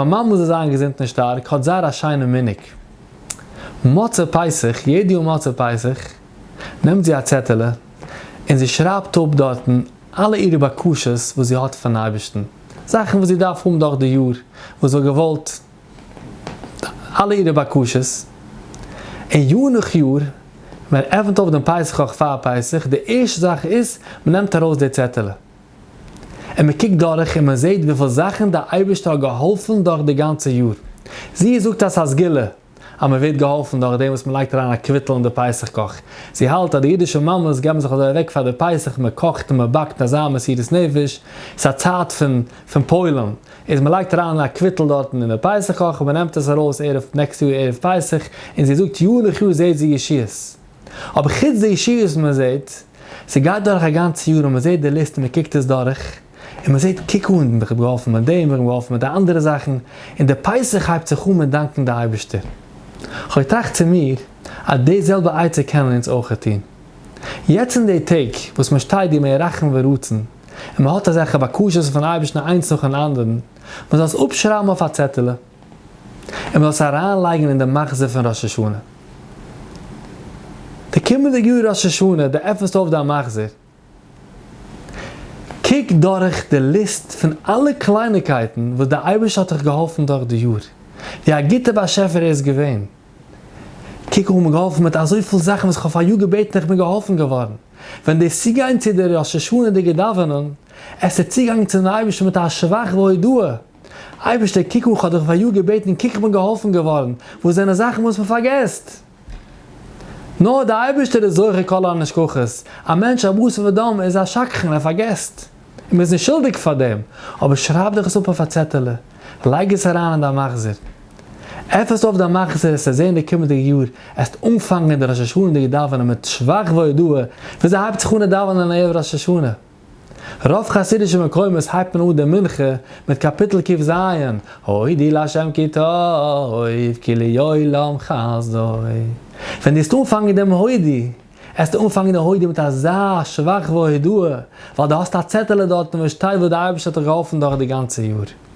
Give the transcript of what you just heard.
מיין מאמע זאל זיין געזונט און שטארק האט זייער א שיינע מנהג. מוצאי פסח, יעדע יאר מוצאי פסח, נעמט זי א צעטעלע און זי שרייבט אפ דארטן אלע אירע בקשות וואס זי האט פון אייבערשטן, זאכן וואס זי דארף האבן דורך די יאר, וואס זי וואלט געוואלט, אלע אירע בקשות, און יאר נאך יאר, מען עפנט אויף דעם פסח קאך פאר פסח, די ערשטע זאך איז, מען נעמט ארויס די צעטעלע, און מען קוקט דורך און מען זעט וויפיל זאכן די אייבערשטער האט געהאלפן דורך די גאנצע יאר. זי זאגט אז ס'איז א סגולה אז מען ווערט געהאלפן דורך דעם וואס מען לייגט אריין א קוויטל אין די פסח קאך. זי האלט אז די אידישע מאמעס געבן זיך אזוי אוועק פאר די פסח, מען קאכט און מען באקט אזא מסירות נפש, ס'איז א צייט פון פון פועל'ן, איז מען לייגט אריין א קוויטל דארטן אין די פסח קאך און מען נעמט עס ארויס ערב next יאר ערב פסח, און זי זאגט יאר נאך יאר זעט זי ישועות. אבער חוץ די ישועות וואס מען זעט, ס'גייט דורך א גאנצע יאר און מען זעט די ליסט און מען קוקט עס דורך, און מען זעט קוק אן, איך האב געהאלפן מיט דעם, איך האב געהאלפן מיט די אנדערע זאכן, און די פסח הייבט זיך אן מיט דאנקען די אייבערשטער. כ'האב געטראכט צו מיר אז די זעלבע עצה קענען אונז אויכעט טון. יעצט אין די טעג וואס מען שטייט בימי רחמים ורצון, און מען האט אזעלכע בקשות פון אייבערשטן איינס נאכן אנדערן, מען זאל עס אפשרייבן אויף א צעטעלע, און מען זאל עס אריינלייגן אין די מחזור פון ראש השנה. די קומענדיגע יאר ראש השנה, דו עפנסט אויף דיין מחזור, קוק דורך די ליסט פון אלע קלייניקייטן וואס דער אייבערשטער האט דיך געהאלפן דורך די יאר, ווי א גוטער באשעפער ער איז געווען. קוק איך האב מיר געהאלפן מיט אזויפיל זאכן וואס איך האב פאריאר געבעטן איך בין געהאלפן געווארן. ווען דאס צוגיין צו די ראש השנה'דיגע דאווענען, עס איז צוגאנגען צום אייבערשטן מיט א שבח והודאה, אייבערשטער קוק איך האב דיך פאריאר געבעטן קוק איך בין געהאלפן געווארן, וואס זענען זאכן וואס מען פארגעסט? נאר דער אייבערשטער איז זוכר כל הנשכחות, א מענטש א בשר ודם איז א שקרן ער פארגעסט, און מען איז נישט שולדיג פאר דעם, אבער שרייב דיך עס אפ אויף א צעטעלע, לייג עס אריין אין דיין מחזור, עפענסט אויף דיין מחזור עסטו זען די קומענדיגע יאר, עסט אנפאנגען די ראש השנה'דיגע דאווענען מיט שבח והודאה, וויאזוי הייבט זיך אן די דאווענען ערב ראש השנה? רוב חסידישע מקומות הייבט מען אן די מנחה מיט קאפיטל ק ז, הודו לה' כי טוב כי לעולם חסדו. ווען דו עסט אנפאנגען דעם הודו, עסטו אנפאנגען די הודו מיט אזא שבח והודאה, ווייל דו האסט א צעטעלע דארטן וואס שטייט וואס די אייבערשטער האט דיך געהאלפן דורך די גאנצע יאר.